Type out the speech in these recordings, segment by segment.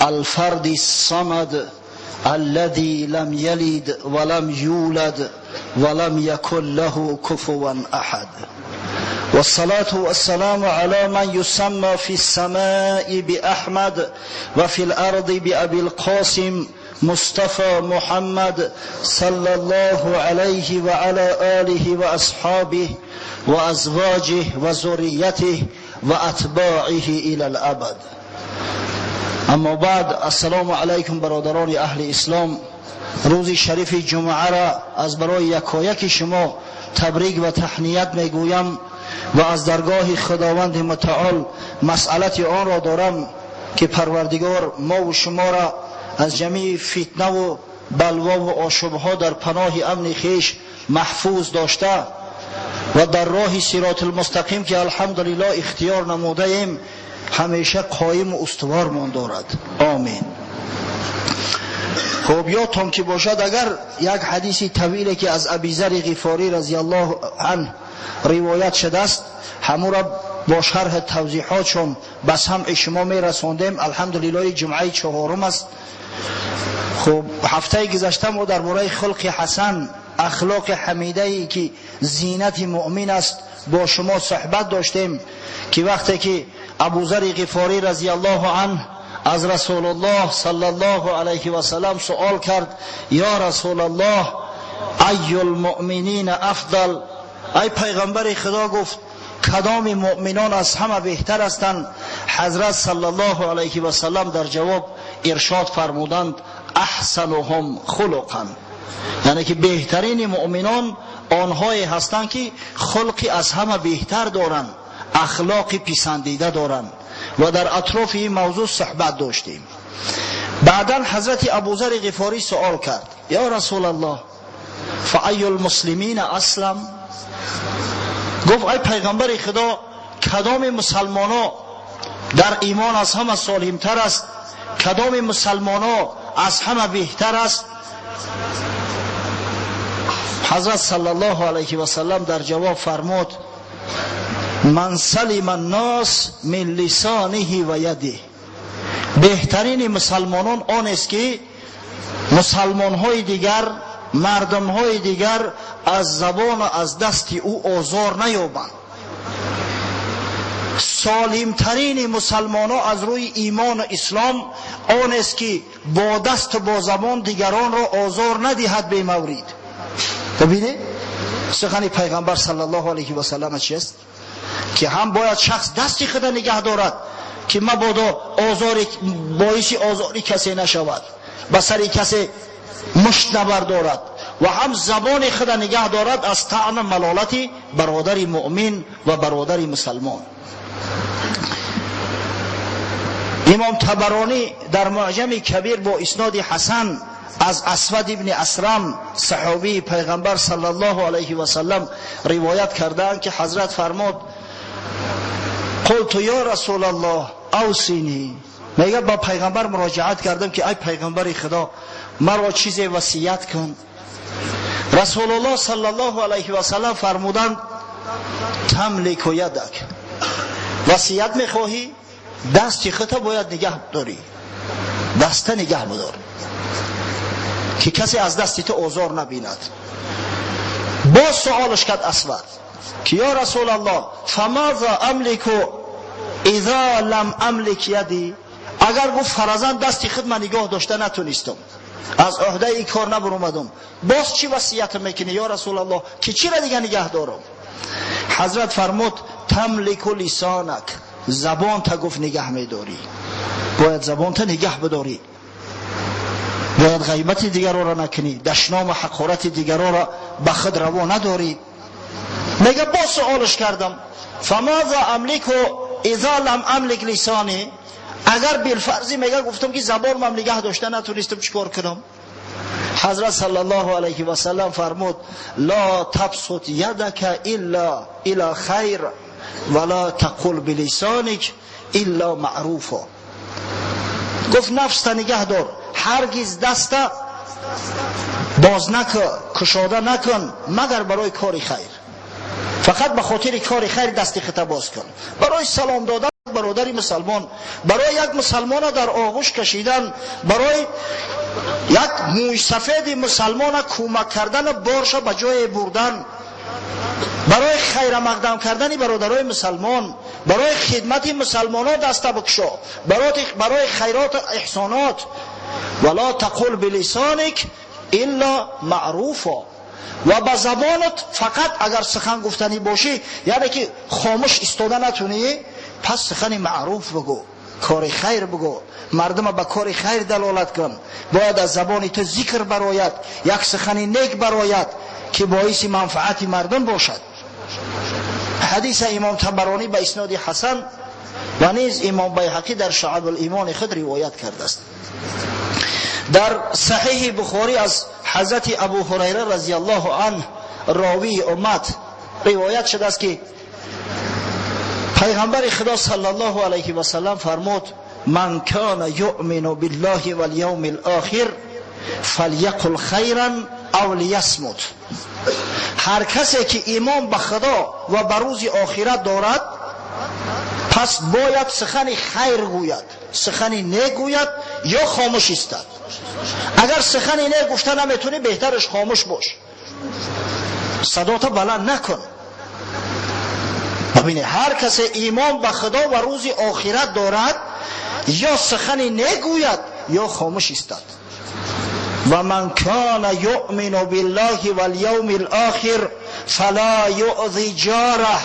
الفرد الصمد الذي لم يلد ولم يولد ولم يكن له كفوا أحد. والصلاة والسلام على من يسمى في السماء بأحمد وفي الأرض بأبي القاسم مصطفى محمد صلى الله عليه وعلى آله وأصحابه وأزواجه وذريته وأتباعه إلى الأبد. اما بعد، السلام علیکم برادران اهل اسلام. روز شریف جمعه را از برای یکایک شما تبریک و تهنیت میگویم و از درگاه خداوند متعال مسئلت آن را دارم که پروردگار ما و شما را از جمیع فتنه و بلوا و آشوبها در پناه امن خویش محفوظ داشته و در راه صراط المستقیم که الحمدلله اختیار نموده ایم همیشه قایم و استوار مان دارد. آمین. خب یادتان که باشد اگر یک حدیث طویلی که از ابی ذر غفاری رضی الله عنه روایت شده است همو را با شرح توضیحاتشون به سمع شما می رساندیم. الحمدلله جمعه چهارم است. خب هفته گذشته ما درباره خلق حسن، اخلاق حمیده ای که زینت مؤمن است با شما صحبت داشتیم که وقتی که ابوذر غفاری رضی الله عنه از رسول الله صلی الله علیه و سلم سوال کرد: یا رسول الله ای المؤمنین افضل؟ ای پیغمبر خدا، گفت کدام مؤمنان از همه بهتر هستند؟ حضرت صلی الله علیه و سلم در جواب ارشاد فرمودند: احسنهم خلقا، یعنی که بهترین مؤمنان آنهایی هستند که خلقی از همه بهتر دارند، اخلاق پسندیده دارند. و در اطراف این موضوع صحبت داشتیم. بعدا حضرت ابوذر غفاری سوال کرد: یا رسول الله فای المسلمین اسلم؟ گفت ای پیغمبر خدا، کدام مسلمانا در ایمان از همه سالمتر است؟ کدام مسلمانا از همه بهتر است؟ حضرت صلی الله علیه و سلم در جواب فرمود: من سلم الناس من لسانه و یده. بهترین مسلمانان آن است که مسلمانهای دیگر، مردمهای دیگر از زبان و از دست او آزار نیابند. سالمترین مسلمان ها از روی ایمان و اسلام آن است که با دست و با زبان دیگران را آزار ندهد به مورید. ببینید سخن پیغمبر صلی الله علیه و سلم چیست؟ که هم باید شخص دستی خود نگه دارد که مبادا آزار باعث آزاری کسی نشود، به سر کسی مشت نبردارد، و هم زبان خود نگه دارد از طعن ملالت برادر مؤمن و برادر مسلمان. امام طبرانی در معجم کبیر با اسناد حسن از اسود ابن اسرم صحابی پیغمبر صلی الله علیه و سلم روایت کردند که حضرت فرمود: قلت یا رسول الله اوصینی. میگه با پیغمبر مراجعت کردم که ای پیغمبر خدا، مرا چیز وصیت کن. رسول الله صلی الله علیه و سلم فرمودند: تملک یدک. وصیت میخواهی دست خودت باید نگه داری، دست نگه بدار که کسی از دست تو آزار نبیند. باز سوالش کرد اسود که یا رسول الله فماذا املک اذا لم املک یدی؟ اگر گفت فرضاً دستی خود من نگاه داشته نتونستم، از عهده این کار نبر اومدم، باز چی وصیت میکنی یا رسول الله که چی را دیگه نگه دارم؟ حضرت فرمود: تملک لسانک. زبان تا گفت نگه میداری، باید زبان تا نگه بداری، باید غیبت دیگران را نکنی، دشنام و حقارت دیگران را به خود روا نداری. میگه باز سوالش کردم: فماذا املک اذا لم املک لسانی؟ اگر بالفرضی میگه گفتم که زبان من نگه داشته نتونستم، چیکار کنم؟ حضرت صلی الله علیه و سلم فرمود: لا تبسط یدک الا الى خیر ولا تقل بلسانک الا معروفا. گفت نفس نگه دار، هرگز دست باز نکن، کشاده نکن مگر برای کار خیر. فقط به خاطر کار خیر دست خود باز کن، برای سلام دادن. бародари мусалмон, барои як мусалмона дар оғӯш кашидан, барои як мӯйсафеди мусалмона кӯмак кардану борша ба ҷое бурдан, барои хайрамақдам кардани бародарои мусалмон, барои хидмати мусалмонон даста бикушо, барои хайроту эҳсонот. Вала тақул билисоник илла маъруфо. Ва ба забонат фақат агар сухан гуфтанӣ бошӣ, яъне ки хомӯш истода натунӣ, пас сухани маъруф бигӯ, кори хайр бигӯ, мардума ба кори хайр далолат кун. Бояд аз забони ту зикр барояд, як сухани нек барояд ки боиси манфаати мардум бошад. Ҳадиса имом Табаронӣ ба исноди ҳасан ва низ имом Байҳақӣ дар Шуъабул-имони худ ривоят кардааст. Дар Саҳиҳи Бухорӣ аз ҳазрати Абу Ҳурайра разияллоҳу анҳ ровии уммат ривоят шудааст ки пайғамбари Худо саллаллоҳу алайҳи васаллам фармуд: ман кана юъмину биллаҳи вал-явмил охир фалйақул хайран ав лиясмут. Ҳар касе ки имон ба Худо ва ба рӯзи охират дорад, пас бояд сухани хайр гӯяд, сухани нек гӯяд ё хомӯш истад. Агар сухани нек гуфта наметунӣ, беҳтараш хомӯш бош, садота баланд накун. Бибинед, ҳар касе имон ба Худо ва рӯзи охират дорад, ё сухани нек гӯяд ё хомӯш истад. Ва ман кана юъмину биллаҳи вал-явмил охир фала юъзи ҷораҳ.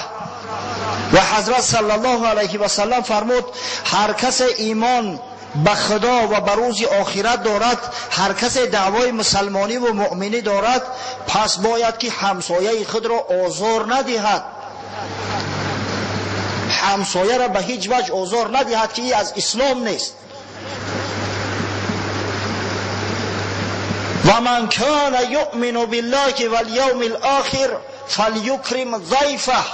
Ва ҳазрат саллаллоҳу алайҳи васаллам фармуд: ҳар касе имон ба Худо ва ба рӯзи охират дорад, ҳар касе даъвои мусалмонӣ ва муъминӣ дорад, пас бояд ки ҳамсояи худро озор надиҳад. Ҳамсояро ба ҳеҷ ваҷҳ озор надиҳад, ки аз ислом нест. Ва ман кана юъмину биллаҳи вал-явмил охир фалюкрим зайфаҳ.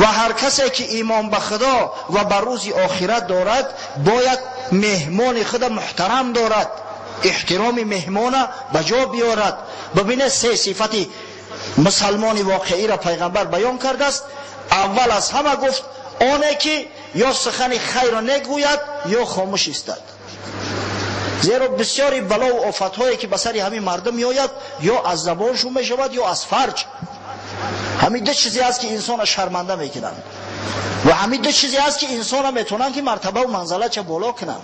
Ва ҳар касе ки имон ба Худо ва ба рӯзи охират дорад, бояд меҳмони худа муҳтарам дорад, эҳтироми меҳмона ба ҷо биёрад. Бибинед, се сифати мусалмони воқеиро пайғамбар баён кардааст. Аввал аз ҳама гуфт оне ки ё сухани хайрро негӯяд ё хомӯш истад. Зеро бисёри балову офатҳое ки ба сари ҳамин мардум меояд, ё аз забоншон мешавад, ё аз фарҷ. Ҳамин ду чизе аст ки инсонро шарманда мекунанд ва ҳамин ду чизе аст ки инсонро метавонанд ки мартабаву манзалатша боло кунанд.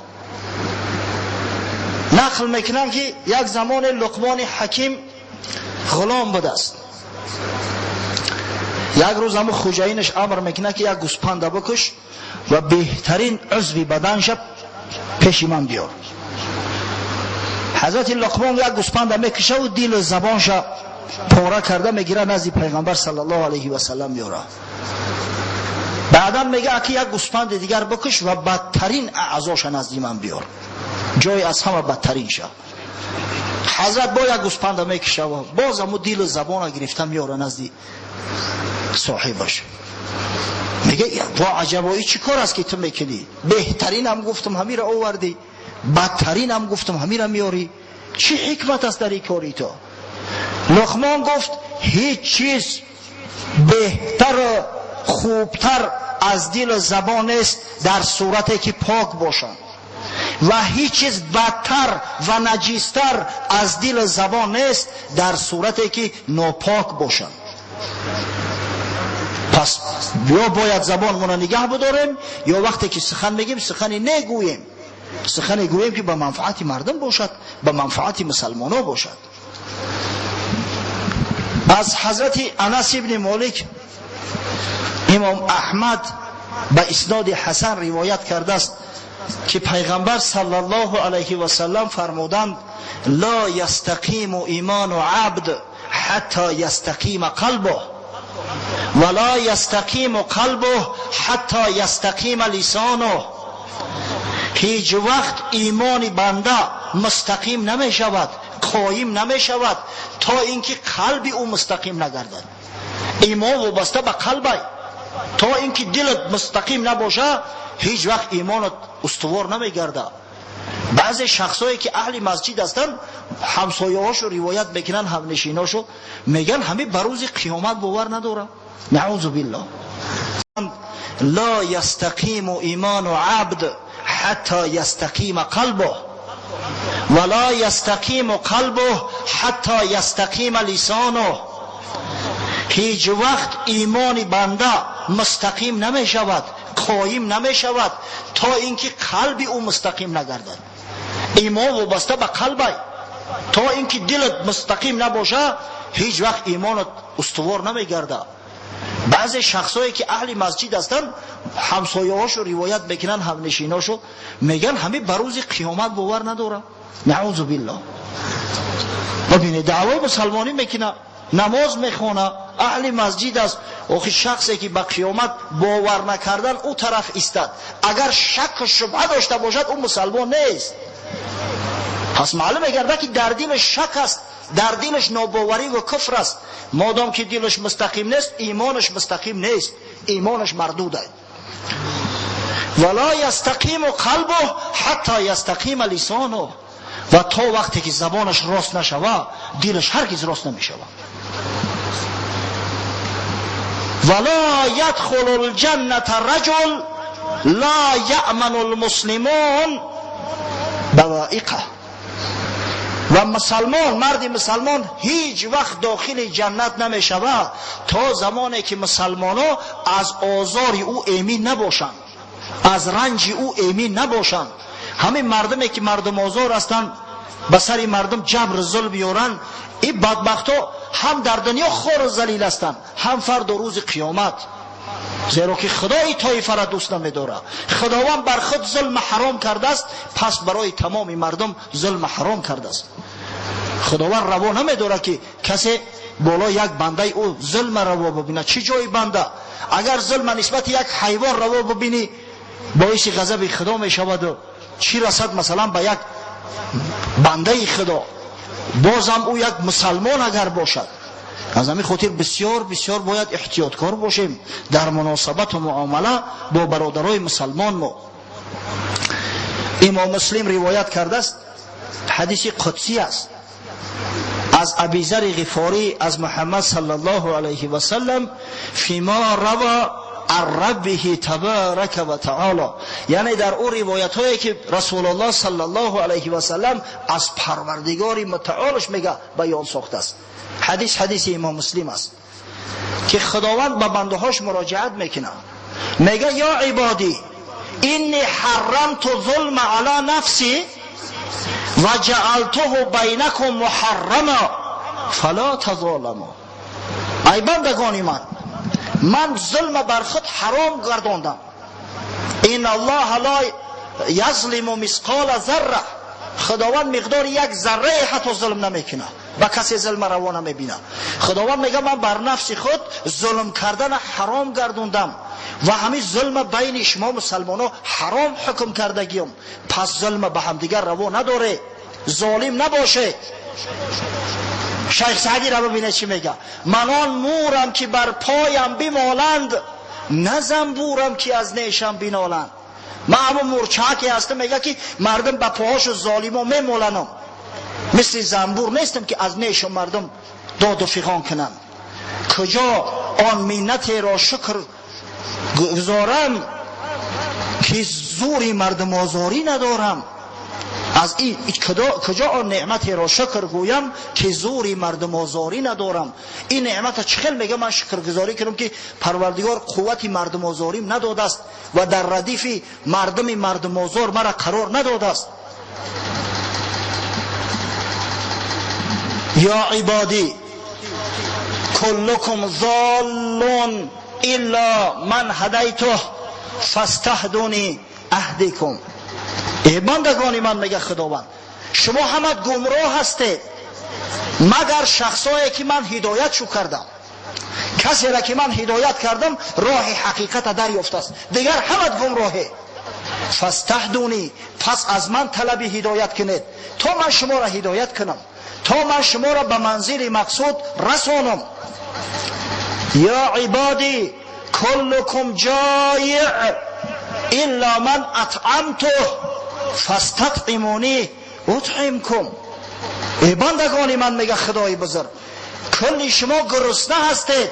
Нақл мекунанд ки як замоне Луқмони Ҳаким ғулом будааст. Як рӯз ҳамун хуҷаинаш амр мекунад ки як гӯспанда бикуш ва беҳтарин узви баданша пеши ман биёр. Ҳазрати Луқмон як гӯспанда мекушаву дилу забонша пора карда мегирад, назди пайғамбар саллаллоҳу алайҳи васаллам меорад. Баъдан мега ки як гӯспанди дигар бикуш ва бадтарин аъзоша назди ман биёр, ҷои аз ҳама бадтаринша. Ҳазрат бо як гӯспанда мекушава, боз ҳаму дилу забона гирифта меора назди соҳибаш. Мега: во аҷабои, чӣ кор аст ки ту мекунӣ? Беҳтаринам гуфтам, ҳамира овардӣ, бадтаринам гуфтам, ҳамира меорӣ. Чӣ ҳикмат аст дар ин кори ту? Луқмон гуфт: ҳеҷ чиз беҳтару хубтар аз дилу забон нест дар сурате ки пок бошанд, ва ҳеҷ чиз бадтар ва наҷистар аз дилу забон нест дар сурате ки нопок бошанд. Пас ё бояд забонмонро нигаҳ бидорем, ё вақте ки сухан мегӯем, сухане негӯем, сухане гӯем ки ба манфаати мардум бошад, ба манфаати мусалмоно бошад. Аз ҳазрати Анас ибни Молик имом Аҳмад ба исноди ҳасан ривоят кардааст ки пайғамбар саллаллоҳу алайҳи васаллам фармуданд: ла ястақиму имону абд ҳатто ястақима қалбуҳ ва ла ястақиму қалбуҳ ҳатто ястақима лисонуҳ. Ҳеҷ вақт имони банда мустақим намешавад, қоим намешавад то инки қалби ӯ мустақим нагардад. Имон вобаста ба қалбай. То инки дилат мустақим набоша, ҳеҷ вақт имонат устувор намегардад. Баъзе шахсое ки аҳли масҷид ҳастанд, ҳамсояҳошо ривоят мекунанд, ҳамнишиношо мегӯянд, ҳамин ба рӯзи қиёмат бовар надорам. Наъузу биллоҳ. لا یستقیم ایمان عبد حتی یستقیم قلبه ولا یستقیم قلبه حتی یستقیم لسانه. هیچ وقت ایمان بنده مستقیم نمیشود، قایم نمیشود تا اینکه قلب او مستقیم نگردد. ایمان وابسته به قلب، تا اینکه دلت مستقیم نباشه هیچ وقت ایمانت استوار نمیگرده. بعضی شخصایی که اهل مسجد هستن همسایه‌هاشو روایت میکنن، همنشیناشو میگن همه به روز قیامت باور ندارن، نعوذ بالله. ببینید دعوای مسلمانی میکنه، نماز میخونه، اهل مسجد است. آخه شخصی که به قیامت باور نکردن او طرف ایستاد، اگر شک و شبهه داشته باشد او مسلمان نیست. پس معلوم میگرده که در دلش شک است، در دلش ناباوری و کفر است. مادام که دلش مستقیم نیست، ایمانش مستقیم نیست، ایمانش مردود است. ولا یستقیم قلبه حتی یستقیم لسانه. و تا وقتی که زبانش راست نشود دلش هرگز راست نمیشود. ولا یدخل الجنة رجل لا یأمن المسلمون بوائقه. و مسلمان، مرد مسلمان هیچ وقت داخل جنت نمیشود تا زمانی که مسلمان‌ها از آزار او ایمن نباشند، از رنج او ایمن نباشند. همین مردمی که مردم آزار هستند، به سر مردم جبر ظلم بیارند، این بدبخت‌ها هم در دنیا خار و ذلیل هستند، هم فردا روز قیامت. زیرا که خدای طایفه را دوست نمی‌دارد. خداوند بر خود ظلم حرام کرده است، پس برای تمام مردم ظلم حرام کرده است. خداوند روا نمی‌دارد که کسی بالا یک بنده او ظلم روا ببیند. چه جای بنده؟ اگر ظلم نسبت یک حیوان روا ببینی باعث غضب خدا می‌شود و چی رسد مثلا به یک بنده خدا، بازم او یک مسلمان اگر باشد. از همین خاطر بسیار بسیار باید احتیاطکار باشیم در مناسبت و معامله با برادرای مسلمان ما. امام مسلم روایت کرده است، حدیث قدسی است، از ابی ذر غفاری از محمد صلی الله علیه و سلم فیما روا عن ربه تبارک و تعالی، یعنی در او روایت هایی که رسول الله صلی الله علیه و سلم از پروردگار متعالش میگه بیان ساخته است. حدیث حدیث امام مسلم است که خداوند به بنده هاش مراجعت میکنه، میگه یا عبادی انی حرمت ظلم علی نفسی و جعلته بینکم محرما فلا تظالموا. ای بندگان من، من ظلم بر خود حرام گرداندم. ان الله لا یظلم مثقال ذره، خداوند مقدار یک ذره حتی ظلم نمیکنه، با کسی ظلم روا نمیبینه. خداوند میگه من بر نفس خود ظلم کردن حرام گردوندم و همین ظلم بین شما مسلمان‌ها حرام حکم کردگیم، پس ظلم به همدیگر روا نداره، ظالم نباشه. شیخ سعدی را ببینه چی میگه: من آن مورم که بر پایم بمالند، نه زنبورم که از نیشم بنالند. من همون مورچه که هستم، میگه که مردم به پاهاش و ظالما میمالنم، مثل زنبور نیستم که از نیش مردم داد و فغان کنم. کجا آن منت را شکر گزارم که زور مردم آزاری ندارم. از این کجا آن نعمت را شکر گویم که زور مردم آزاری ندارم. این نعمت چخل میگه من شکرگزاری کنم که پروردگار قوت مردم آزاریم نداده است و در ردیف مردم آزار مرا قرار نداده است. یا عبادی کلکم ضال الا من هدیته فاستهدونی اهدیکم. ای بندگان من، میگه خداوند، شما همه گمراه هستید مگر شخصایی که من هدایت شو کردم. کسی را که من هدایت کردم راه حقیقت دریافته است، دیگر همه گمراهه. فاستهدونی، پس از من طلب هدایت کنید تا من شما را هدایت کنم، تا من شما را به منزل مقصود رسانم. یا عبادی کلکم جایع الا من اطعمته فاستطعمونی اطعمکم. ای بندگان من، میگه خدای بزرگ، کل شما گرسنه هستید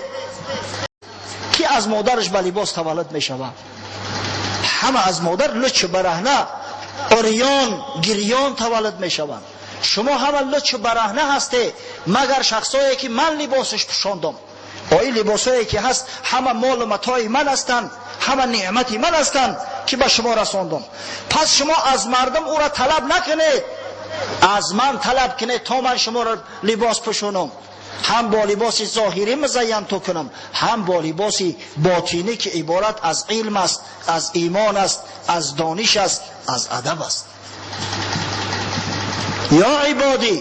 Ки аз модараш ба либос таваллуд мешавад? Ҳама аз модар луч бараҳна, уриён, гирён таваллуд мешаванд. Шумо ҳама луч бараҳна ҳастед, магар шахсое ки ман либосаш пӯшондам. Ои либосое ки ҳаст ҳама молу матои ман ҳастанд, ҳама неъмати ман ҳастанд ки ба шумо расондам. Пас шумо аз мардум ӯро талаб накунед, аз ман талаб кунед то ман шуморо либос пӯшонам. Ҳам бо либоси зоҳирӣ музайян ту кунам, ҳам бо либоси ботинӣ ки иборат аз илм аст, аз имон аст, аз дониш аст, аз адаб аст. Я ибодӣ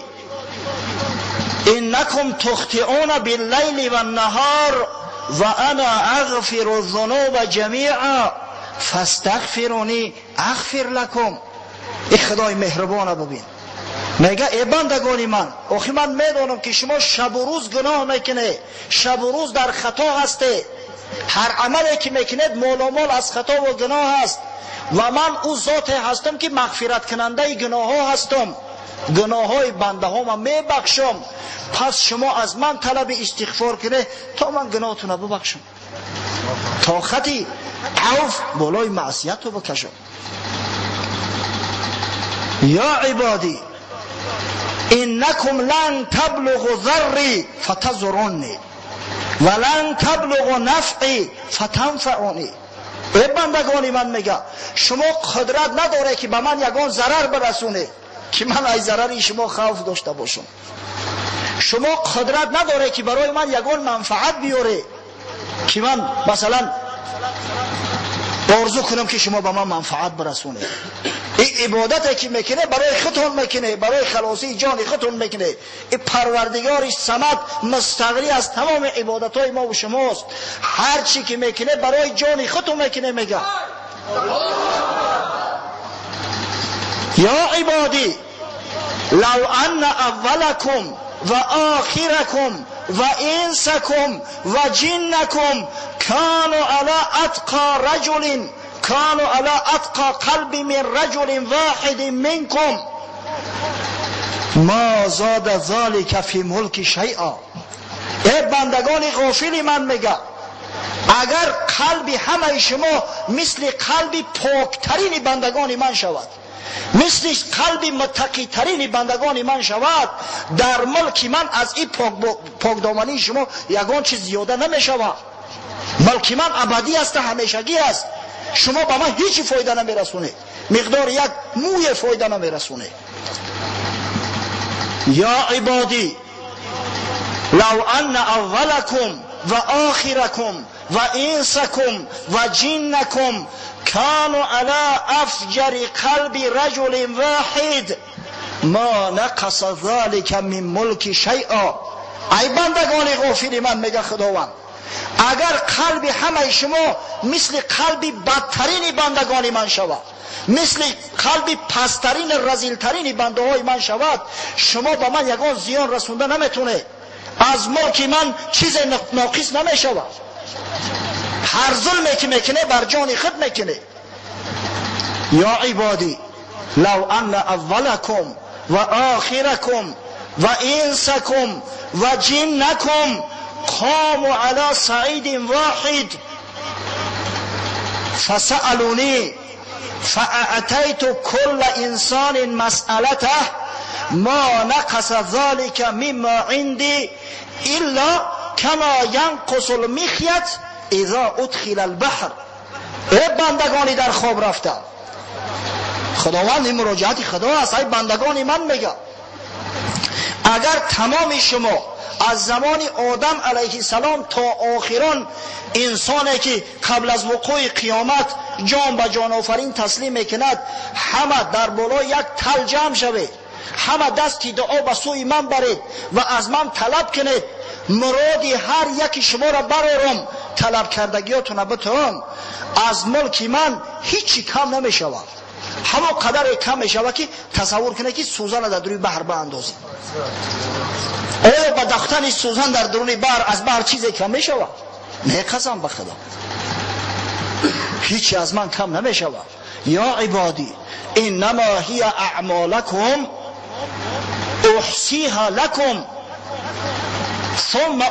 иннакум тухтиуна биллайли ваннаҳор ва ана ағфиру зунуба ҷамиа фастағфируни ағфир лакум. И худои меҳрубона бубин, мега э бандагони ман, охи ман медонам ки шумо шабу рӯз гуноҳ мекунед, шабу рӯз дар хато ҳастед, ҳар амале ки мекунед моломол аз хато ва гуноҳ аст, ва ман ӯ зоте ҳастам ки мағфираткунандаи гуноҳҳо ҳастам, гуноҳҳои бандаҳома мебахшам. Пас шумо аз ман талаби истиғфор кунед то ман гуноҳтонро бубахшам, то хати авф болои маъсиятро бикашам. Я ибодӣ иннакум лан таблуғу зарри фатазурунни ва лан таблуғу нафъи фатанфаъуни. Э бандагони ман, мега шумо қудрат надоред ки ба ман ягон зарар бирасонед, ки ман аз зарари шумо хавф дошта бошам. Шумо қудрат надоред ки барои ман ягон манфаат биёред, ки ман масалан орзу кунам ки шумо ба ман манфаат бирасонед. Ин ибодате ки мекунед барои худтон мекунед, барои халосии ҷони худтон мекунед. Ин парвардигори самад мустағнӣ аз тамоми ибодатҳои мо ва шумост. Ҳар чӣ ки мекунед барои ҷони худтон мекунед. Мега я ибодӣ лав анна аввалакум ва охиракум ва инсакум ва ҷиннакум кану ала атқа раҷулин кану ала атқа қалби мин раҷулин воҳидин минкум ма зода залика фи мулки шайъа. Э бандагони ғофили ман, мега агар қалби ҳамаи шумо мисли қалби поктарини бандагони ман шавад, мисли қалби муттақитарини бандагони ман шавад, дар мулки ман аз ин покдомании шумо ягон чиз зиёда намешавад. Мулки ман абадӣ аст, ҳамешагӣ аст. Шумо ба ман ҳеҷ фоида намерасонед, миқдори як мӯе фоида намерасонед. Я ибодӣ лав анна аввалакум ва охиракум ва инсакум ва ҷиннакум кану ала афҷари қалби раҷулин воҳид ма нақаса залика мин мулки шайъа. Ай бандагони ғофили ман, мега худованд, агар қалби ҳамаи шумо мисли қалби бадтарини бандагони ман шавад, мисли қалби пасттарин разилтарини бандаҳои ман шавад, шумо ба ман ягон зиён расонда наметонед. Аз мулки ман чизе ноқис намешавад. Ҳар зулме ки мекунед бар ҷони худ мекунед. Я ибодӣ лав анна аввалакум ва охиракум ва инсакум ва ҷиннакум قاموا على صعيد واحد فسألوني فأعطيت كل إنسان مسألته ما نقص ذلك مما عندي إلا كما ينقص المخيط إذا أدخل البحر. ای بندگانی در خواب رفته، خداوند این مراجعت خدا است. ای بندگانی من، میگه اگر تمام شما از زمان آدم علیه السلام تا آخران انسانی که قبل از وقوع قیامت جان به جان آفرین تسلیم میکند، همه در بالای یک تل جمع شوید، همه دستی دعا به سوی من برید و از من طلب کنید، مرادی هر یکی شما را برارم، طلب کردگیاتون را بتوم، از ملک من هیچی کم نمیشود. همون قدر کم میشود که تصور کنه که سوزن در درون بحر باندازید. آیا با داختن سوزن در درون بحر از بحر چیزی کم میشود؟ نه، قسم به خدا هیچی از من کم نمیشود. یا عبادی انما هی اعمالکم احصیها لکم ثم